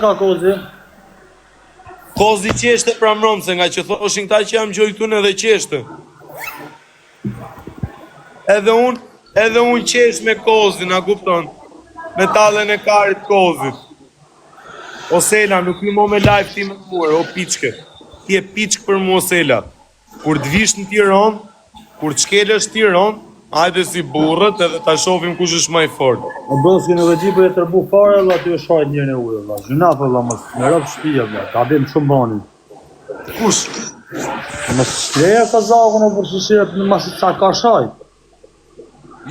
Ka kozi? Kozi qeshte pra mrom se nga që thoshin këta që jam gjojtun edhe qeshte. Edhe unë, edhe unë qesh me kozin, a kupton? Me talljen e karit kozit. O Sela, nuk hy mo me live ti me mua, o piçke. Ti je piçk për mua Sela. Kur të vish në Tiranë, kur të shkelësh Tiranë, hajde si burrët edhe ta shohim kush është më i fortë. O broski nuk e di po e tërbu fare vlla ty e shajt njërin e ujë vlla. Gjynah vlla mos me rob shtëpia vlla. Gabim shumë bani. Kush? Mos shleja kazakun o për shishe në masi ca ka shajt.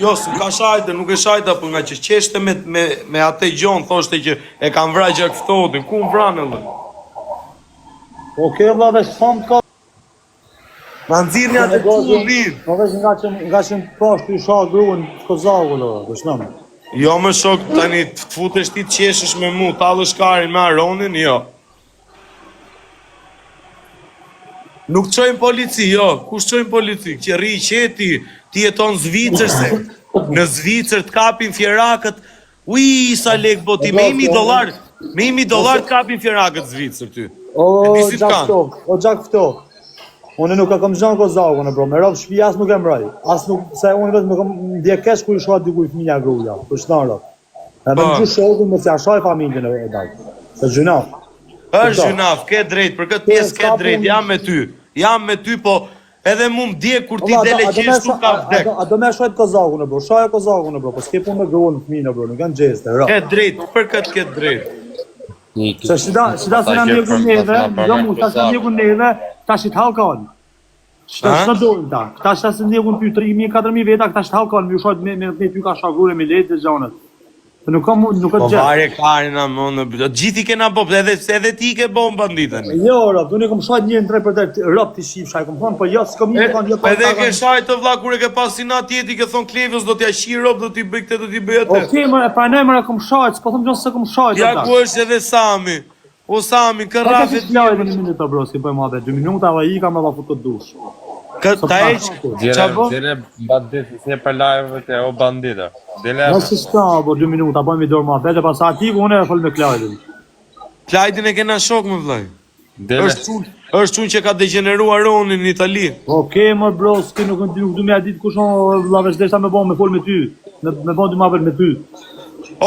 Jo, s'm ka shajtë, nuk e shajta, po nga që qeshte me, me, me atë gjon, thoshte që e kam vra gjakftohtin, ku më vranë edhe? Okej vlla veç famë ka Ma nxirrni atë çunin. Po veç nga që nga që po ashtu i sha gruan kozaku do, do shnon. Jo më shok tani të futesh ti të qeshësh me mu, tallësh karin me Aronin, jo. Nuk çojmë polici, jo. Kush çojmë polici? Që rri i qeti, ti jeton në Zvicër se në Zvicër të kapin fierakët. Ui, sa lek bo ti me 1000 dollar, me 1000 dollar të kapin fierakët Zvicër ty. O gjak ftoh, o gjak ftoh. Unë nuk e kam zënë kozakun bro, me rob shtëpi as nuk e mbroj. As nuk se unë vetëm kam ndje keq kur i shoh dikujt fëmija gruaja, për çfarë rob. Edhe po. më shokun mos ja shaj familjen e dal. Se gjynah. Është gjynah, ke drejt, për këtë pjesë ke drejt, jam me ty. Jam me ty, po Edhe mu më djeg kur ti del e qesh tu ka vdek. A do me shajt kozakun bro, shaje kozakun bro, po s'ke punë me gruan fëmijën bro, nuk janë gjeste, ro. Ke drejt, për këtë ke drejt. Se si da, si da se na ndjeku neve, jo mu, ta se na ndjeku neve, ta shit hallkon. Çka çka dojnë ta? Këta që se ndjekun ty 3000, 4000 veta, këta shit hallkon, më shajt me me me ty ka shagurë me letë dhe gjanat. Po nuk kam nuk ka po gjë. Po vare karin a më në të gjithë i kena bo, edhe edhe ti i ke bo bandit tani. Jo, rob, unë kam shajt njërin drejt për drejt, rob ti shif shaj, kam thon, po jo, s'kam një kon, jo. Po edhe ke shajt të vlla kur e ke pas inat ti ke thon Klevios do t'ja qi rob, do t'i bëj këtë, do t'i bëj atë. Okej, më e pranoj më kam shajt, s'po them gjë se kam shajt. Ja ku është edhe Sami. O Sami, kë rrafe ti. Ja, edhe një minutë bro, si bëjmë atë 2 minuta dhe ika më va fut të dush. Kë ta heq? Ça bën? Dele bandit, si për live te o bandita. Dele. Mos e sta, bo 2 minuta, bëjmë dorë më vetë pas aty ku unë e fol me Klajdin. Klajdin e kena shok më vllai. Dele. Është çun, është çun që ka degjeneruar Ronin në Itali. Okej, më bro, s'ke nuk nuk du me ditë kush o vlla veç deshta me bë me fol me ty. Me me bë dy më me ty.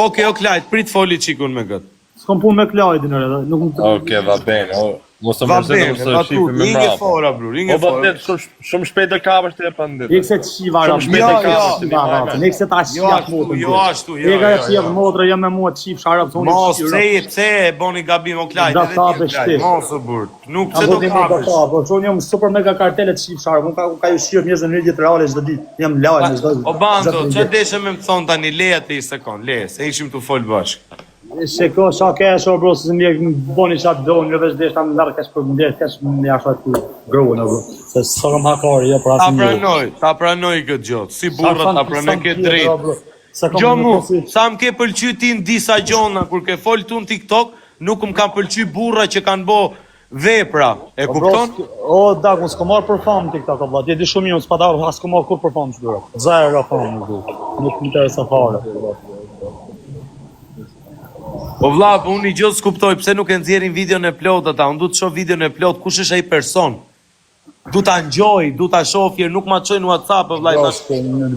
Okej, o Klajd, prit foli çikun me kët. S'kam punë me Klajdin ore, nuk më Okej, va bene. O, mos të mërzitem se shifim me mbrapa. fora brur, inge fora. O bandit, shumë shumë shpejt do kapësh ti e bandit. Ik se të shiva Shumë shpejt do kapësh ti. Jo, Ik se ta jo, shia motrën. Jo ashtu, jo. Jo, jo, jo. Motra jam me mua të shif sharap thonë. Mos pse pse e boni gabim o Klajd, edhe ti Klajd. Mos o burr. Nuk pse do kapësh. Po po unë jam super mega kartele të shif sharap, unë ka ka ju shif njerëz në mënyrë reale çdo ditë. Jam live çdo ditë. O bando, çfarë deshe me më thon tani leja të një sekond, leje, se ishim tu fol bashkë. Shiko, sa ke e bro, se më boni ça të doni, jo veç deshta më ndarë kesh për më kesh më jashtë aty gruën, bro. Se s'ka kam hakari, jo për asnjë. Ta pranoj, ta pranoj këtë gjë. Si burra ta pranoj ke drejt. Jo mu, sa më ke pëlqy ti në disa gjona kur ke fol tu në TikTok, nuk më kanë pëlqy burra që kanë bo vepra, e po, kupton? O, dak, unë s'kom marrë për famë TikTok, o vlla, ti e di shumë mirë, unë s'pata as kom marrë kur për famë që dura. Zero famë, nuk du. Nuk më intereson fare. O vlla, po unë një gjë s'kuptoj, pse nuk e nxjerrin videon e plotë ata? Unë du të shoh videon e plotë, kush është ai person? Du ta ngjoj, du ta shoh jer nuk ma çojnë në WhatsApp o vlla, i thash.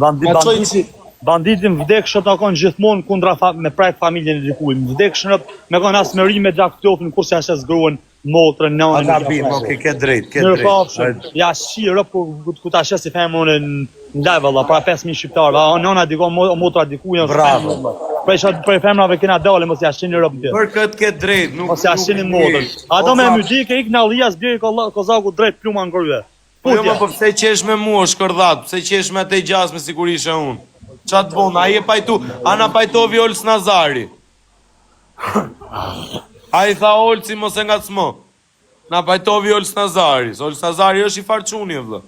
Bandi, Ma çojnë banditi, banditi n'vdekshë ta kon gjithmonë kundra fa, me prek familjen e dikujt. Në vdekshë me kon as me ri me gjak ftofin kur s'ja shes gruan, motrën, nënën. Ata bim, okay, ke drejt, ke drejt. Mirupafshim. Ja shi rob ku ku, ku ta shes si femër unë në live valla, para 5000 shqiptarëve. A nëna diku, motra diku janë. Bravo. Prej sa prej femrave kena dalë, mos ja shini rob ti. Për këtë ke drejt, nuk mos ja shini motrën. A do me më dike ik na llia s'bjeri kozaku drejt pluma në krye. Po jo, po pse qesh me mua shkërdhat, pse qesh me atë gjasme sikur ishe unë. Ça të bon, ai e pajtu, a na pajtovi Ols Nazari. Ai tha Olsi mos e ngacmo. Na pajtovi Ols Nazari. Se Ols Nazari është i farë çuni e vëlla.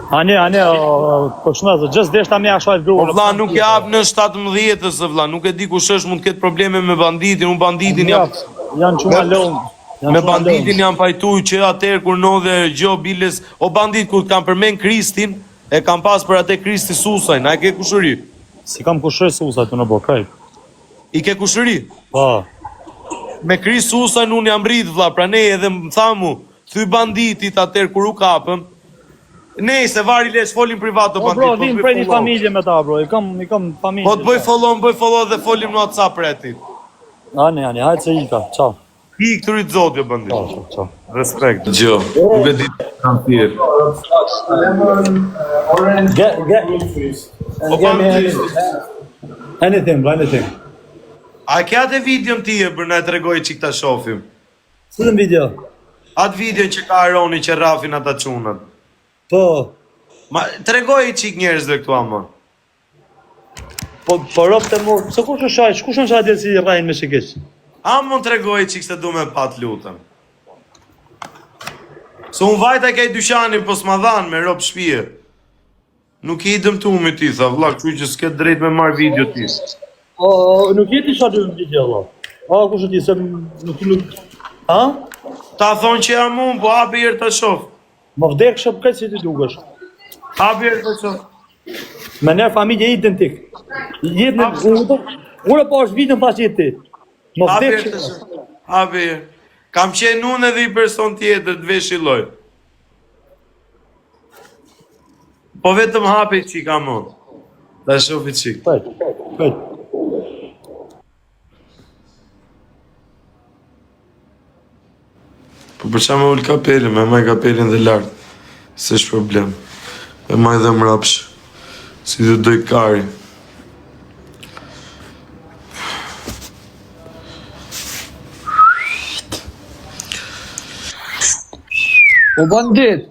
Ane, ane, po shna, zë, gjithë deshta me ashajt gruën. O vlla, nuk e hap në 17-ës, vlla, nuk e di kush është, mund të ketë probleme me banditin, unë banditin jam... Janë çuna lon. Me banditin jam pajtu që atëherë kur ndodhi ajo gjë biles, o bandit kur të kam përmend Kristin. E kam pas për atë Kristi Susajn, a e ke kushëri? S'i kam kushëri Susajt unë bo, krejt. I ke kushëri? Po. Me Kris Susajn unë jam rrit vlla, pranej edhe më tha mu, thy banditit atëherë kur u kapëm, Nejse vari lesh folim privat o O bro, bandit, po të vim bëj prej një follow. familje me ta bro, i kam i kam familje. Po të bëj follow, më bëj follow dhe folim në WhatsApp për aty. Ani, ani, hajde se ika. Ciao. Ik të rujt zoti o bandit. Ciao, ciao, ciao. Respekt. Gjë, nuk e di kam thirr. Get get O get me bandit. anything. Anything, bro, anything. A ke atë videon ti e bër na e tregoj çik ta shohim. Cilën video? Atë videon që ka Aroni që rrafin ata çunat. Po, Ma tregoj çik njerëzve këtu ama. po po rob të mor. Se kush është ai? Kush është ai si rrajin me çekiç? A mund tregoj çik se du me pa të lutem. Se unë vajta ke dyqanin, po s'ma dhanë me rob shpije. Nuk je i dëmtumi ti, tha vlla, kështu që s'ke drejt me marr video ti. O, nuk je ti shaty në video valla. O, kush e di se nuk nuk Ha? Ta thonë që jam unë, po hapi herë ta shoh. Më vdek shop këtë si ti dukesh. Hapi herë ta shoh. Me nërë familje identik. Jetë në unë unë po është videon thash jetë ti. Më Hapi vdek herë ta shoh. Hapi herë. Kam qenë unë edhe i person tjetër të veshi lloj. Po vetëm hapi çik amon. Ta shohi çik. Prit, prit. Po për qa me ul kapelin, me maj kapelin dhe lartë, s'është problem. E maj dhe mrapsh, si të doj kari. O bandit.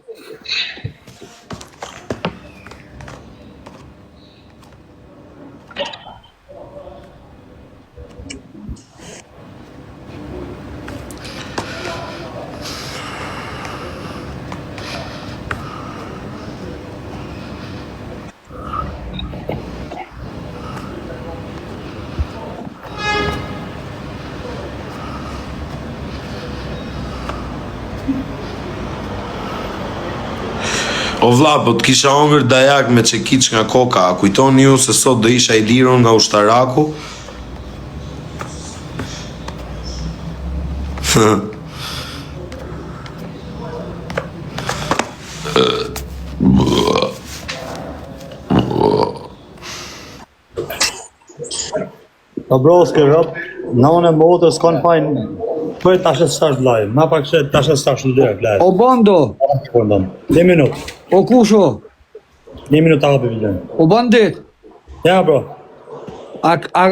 O vlla, po të kisha hongër dajak me çekiç nga koka, a kujtoni ju se sot do isha i lirur nga ushtaraku? Po bro, s'ke rob, nënë e motër s'kan fajn. Po tash e stash vllai, ma pak se tash e stash në derë vllai. O bando, Po ndon. Një minutë. o kusho, Një minutë ta hapi videon. o bandit. Ja bro. A, a,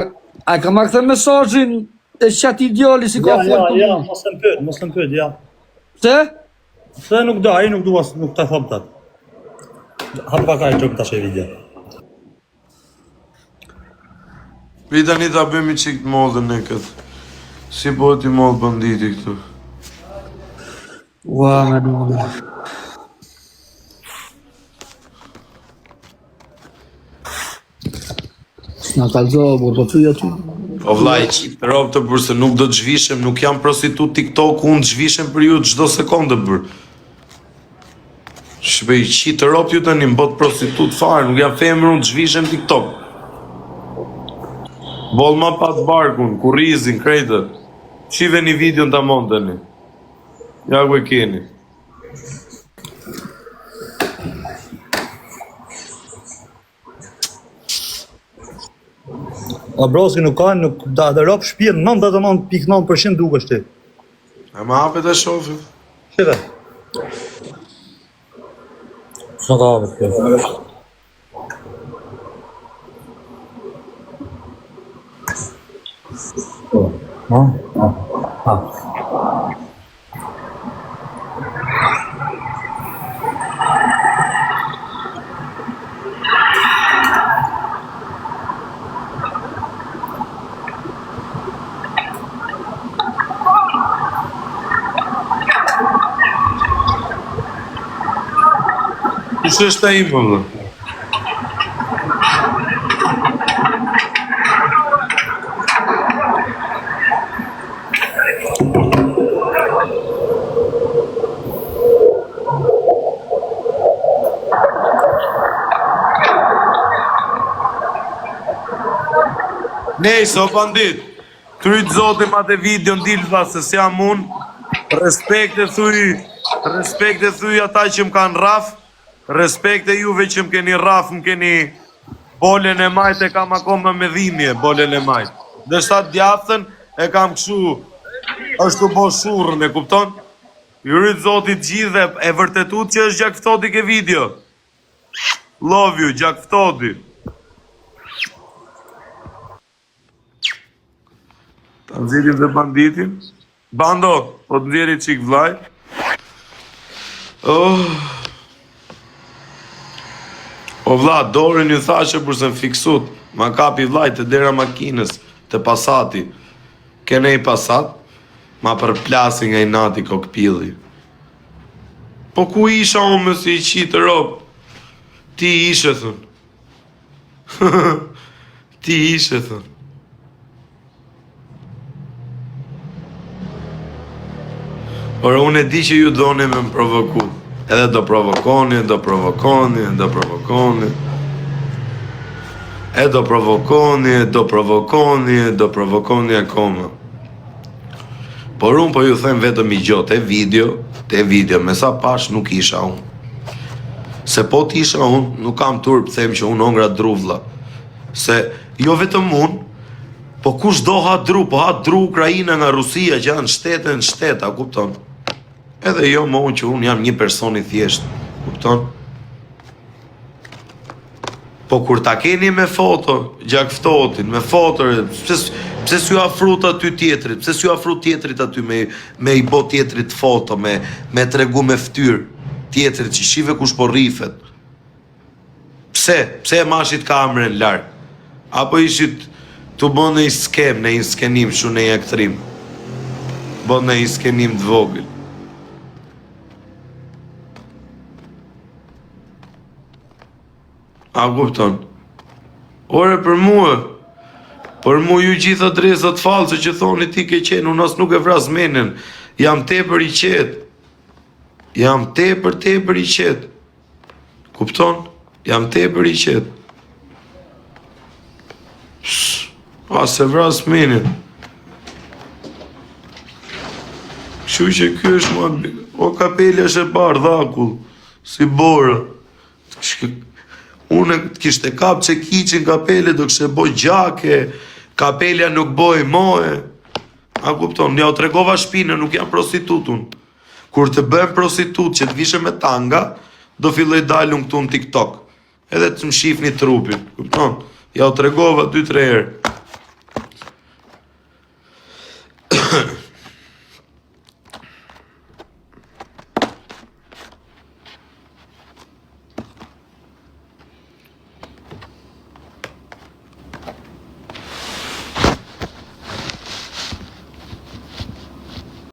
a ka marrë këtë mesazhin e qati djali si ka Ja, ja, folë për ja, mua? mos më pyet, mos më pyet, ja. Pse? Se nuk do, ai nuk dua, nuk ta thom tat. Hap pak ai gjok tash e video. Pri tani ta bëjmë çik të modhën ne këtë. Si bëhet i modh banditi këtu? Ua, me nënë. S'na kallzo, burr, po thuj aty. O vlla i qit rob të burr se nuk do të zhvishem, nuk jam prostitut TikTok, unë të zhvishem për ju çdo sekondë burr. Shpe i qit rob ju tani më bot prostitut fare, nuk jam femër unë të zhvishem TikTok. Boll ma pat barkun, kurrizin, krejtët. Shive një videon ta mund tani. Ja ku e keni. O broski nuk ka, nuk da dhe rob shtëpi 99.9% dukesh ti. A ma hapet e shofim. Shive. S'ka ka hapet kjo. Ha? Ha. Ha. Kush është ai më vëlla? Nejse, o bandit. T'rujt zoti ma te video dil vlla se s'jam unë. Respekte thuj, respekte thuj ata që më kanë rraf, respekte juve që më keni rraf, më keni bolen e majtë e kam akoma me dhimbje, bolen e majtë. Ndërsa djathtën e kam kështu, është u bo shurrën, e kupton? Ju rujt zoti të gjithëve, e vërtetut që është gjakftohti ke video. Love you, gjakftohti. Ta nxjerrim dhe banditin. Bando, po të nxjerri çik vllai. Oh. O vlla, dorën ju thashë kurse më fiksut. Ma kapi vllai te dera makinës, te Passati. Kene i Passat, ma përplasi nga inati kokpilli. Po ku isha unë më si i qitë rob? Ti ishe, thën. Ti ishe, thën. Por unë e di që ju doni me më provoku. Edhe do provokoni, do provokoni, do provokoni. E do provokoni, do provokoni, do provokoni akoma. Por unë po ju them vetëm një gjë, te video, te video, me sa pash nuk isha unë. Se po të isha unë, nuk kam turp them që unë hongra dru vlla. Se jo vetëm unë, po kush do ha dru, po ha dru Ukraina nga Rusia që janë shtete në shtet, a kupton? Edhe jo më unë që unë jam një person i thjeshtë, kupton? Po kur ta keni me foto, gjakftohtin, me foto, pse pse s'ju afrut aty tjetrit, pse s'ju afrut tjetrit aty me me i bo tjetrit foto, me me tregu me fytyrë tjetrit që shife kush po rrifet. Pse? Pse e mashit kamerën larg? Apo ishit tu bo një skemë, një inskenim, shu një aktrim? Bo një inskenim të vogël. A kupton? Ore për mua, për mua ju gjithë adresat false që thoni ti ke qenë, unë as nuk e vras menen, jam tepër i qetë, jam tepër tepër i qetë. Kupton? Jam tepër i qetë. As e vras menen. Kështu që ky është më... O kapeli është e bardhë akull, si borë. Unë të kishte kap çekiçin kapele, do kishte bo gjake, kapelja nuk boj moe. A kupton, ja u tregova shpinën, nuk jam prostitut unë. Kur të bëhem prostitut që të vishem me tanga, do filloj dal unë këtu në TikTok. Edhe të më shifni trupin, kupton? Ja u tregova 2-3 herë.